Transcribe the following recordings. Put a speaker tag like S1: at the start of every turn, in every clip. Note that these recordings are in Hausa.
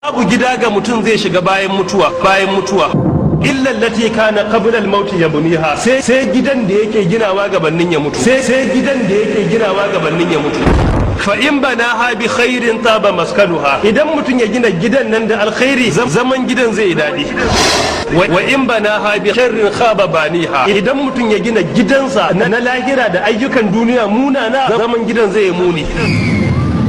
S1: Babu gida ga mutum zai shiga bayan mutuwa, bayan mutuwa, illa allati kana qabla al-maut yabniha, sai gidan da yake ginawa gabanin ya mutu, sai gidan da yake ginawa gabanin ya mutu. Fa in banaha bi khairin taba maskanuha, idan mutum ya gina gidan nan da alkhairi, zaman gidan zai yi daɗi. Wa in banaha bi sharrin khaba baniha, idan mutum ya gina gidansa na lahira da ayyukan duniya munana, zaman gidan zai yi muni.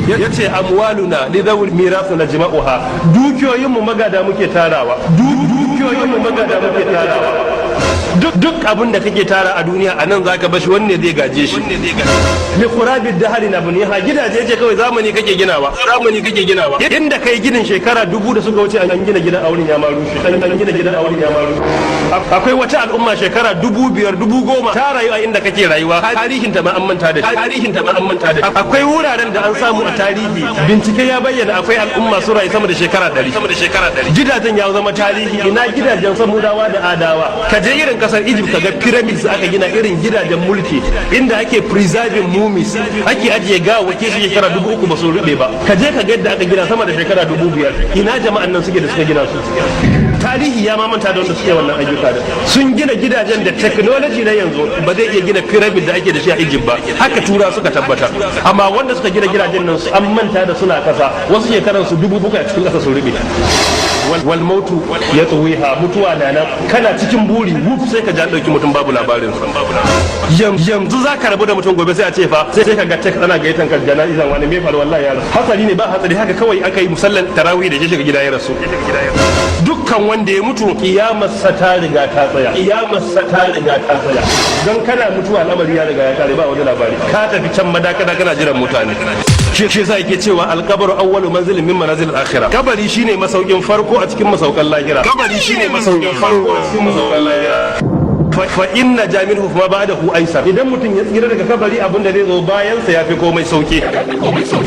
S1: Ya ce amwaluna li dhawil mirath najma'uha, dukiyoyin mu magada muke tarawa, dukiyoyin mu magada muke tarawa. Duk abin da kake tara a duniya, a nan zaka bashi, wanne zai gaje shi? Li qurabi dahari na buniha, gidaje ce kawai zamani kake ginawa, zamani kake ginawa. Inda kai ginin shekara 1000 da suka wuce, an gina gidan auren ya ma rushe, an gina gidan auren ya ma rushe. Akwai wata al'umma shekara 5000, 10,000 ta rayu a inda kake rayuwa, tarihin ta ma an manta da shi, tarihin ta ma an manta da shi. Akwai wuraren da an samu a tarihi, bincike ya bayyana akwai al'umma su rayu sama da shekara 100, sama da shekara 100. Gidajen ya zama tarihi. Ina gidajen Samudawa da Adawa? Ka je irin kasar Egypt, ka ga pyramids aka gina, irin gidajen mulki inda ake preserving mummies, ake ajiye gawawwaki su shekara 3000 ba su rube ba. Ka je ka ga yadda aka gina sama da shekara 5000. Ina jama'an nan suke da suka gina su? Tarihi ya mamanta da wanda suke wannan ayyuka. Da sun gina gidajen da technology na yanzu ba zai iya gina pyramid da ake da shi a Egypt ba, haka tura suka tabbatar. Amma wanda suka gina gidajen nan su an manta da suna kasa, wasu shekaran su 7000 a cikin kasa sun rube. Wal mautu ya tsuwiha, mutuwa na nan, kana cikin buri, wuf, sai ka ja dauki mutum, babu labarin sa. Yanzu za ka rabu da mutum, gobe sai a ce fa, sai ka ga text ana gayyatan ka jana'izan wani. Me faru? Wallahi ya rasu. Hatsari ne ba hatsari, haka kawai aka yi musallan tarawih da shi, shiga gida ya rasu. Dukkan wanda ya mutu, kiyamarsa ta riga ta tsaya, kiyamarsa ta riga ta tsaya. Don kana mutuwa, al'amari ya riga ya kare, ba wani labari, ka tafi can madakada kana jiran mutane. Shi yasa yake cewa alqabru awwalu manzilin min manazil al-akhirah, kabari shine masaukin farko a cikin masaukan lahira, kabari shine masaukin farko a cikin masaukan lahira. Fa in naja minhu fa ba'dahu aisar, idan mutum ya tsira daga kabari, abin da zai zo bayan sa yafi komai sauki.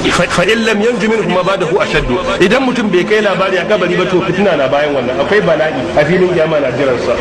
S1: Fa in lam yanju minhu ma ba'dahu ashaddu, idan mutum bai kai labari a kabari ba, to fitina na bayan wannan, akwai bala'i a filin kiyama na jiran sa.